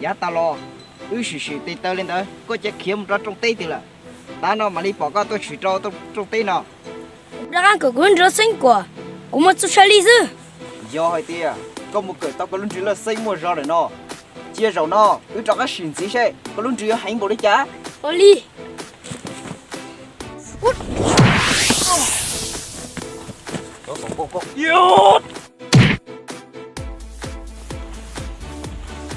Yav tas los wb sim sim tes taw li ntawd, koj cia khiav mus rau rooj teb twg lawm? Tav no mam li pom koj tuaj tshwm rau rooj teb no. Rov qab kawm kuv lub nrig loj xeeb kom kuv muaj txuj sa li xwb. Yog hais tias koj mus kawm tau koj lub nrig loj xeeb muaj zog lawm no, cia zaum no wb rov qab sim ntxiv seb koj lub nrig yuav heev npaum li cas. Ua li.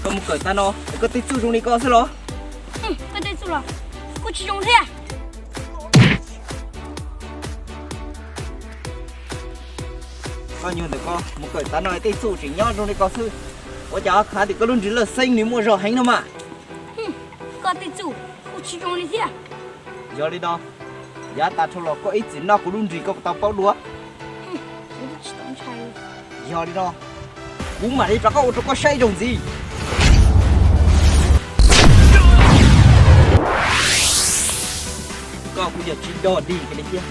Koj mus kawm tag no, koj tej txuj zoo li ko xwb los? Koj tej txuj los kuj tsis zoo thiab. Koj nyuag ntawm koj mus kawm tag no tej txuj tseem nyob zoo li ko xwb, ua cas khav tias koj lub nrig loj xeeb nws muaj zog heev no mas? Koj tej txuj kuj tsis zoo li thiab. Yog li no, yav tas dhau los koj ib txwm noj kuv lub nrig koj puas tau paub dua? Yog li no, kuv mam li rov qab ua rau koj saib zoo ntxiv. Koj kuj yog tsis dog dig li thiab.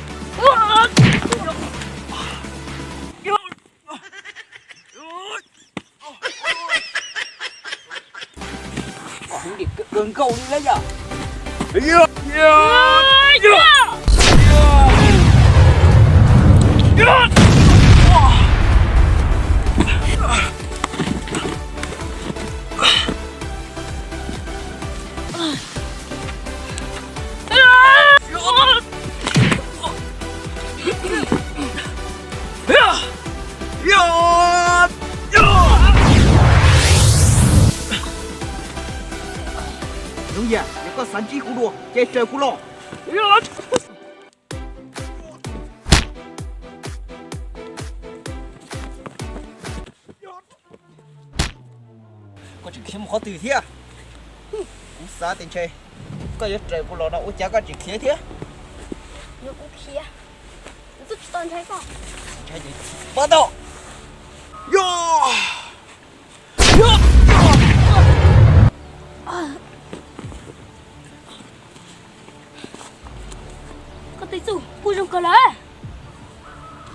Koj hwv dim kawg nkaus li lawm yom. Yoov Yaj, yog koj xav ntsib kuv dua ces raws kuv los. Koj tseem khiav mus qhov twg thiab? Kuv xav tias ntshe koj yuav raws kuv los no ua cas koj tseem khiav thiab? Yog kuv khiav, kuv twb tsis tau ntshai koj. Ntshai ces pab tau. Yog! Koj tej txuj kuj zoo kawg lawm.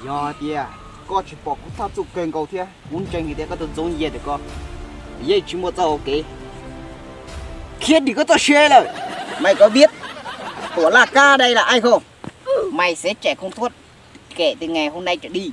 Yog hais tias koj tsis pom kuv thaj txuj kawg nkaus thiab kuv ntseeg hais tias koj tus ntxoov yias ntawm ko yeej tsis muaj txoj hau kev khiav dim koj txoj sia lawm. Mày có biết của La Ca đây là ai không? Mày sẽ chạy không thoát kể từ ngày hôm nay trở đi.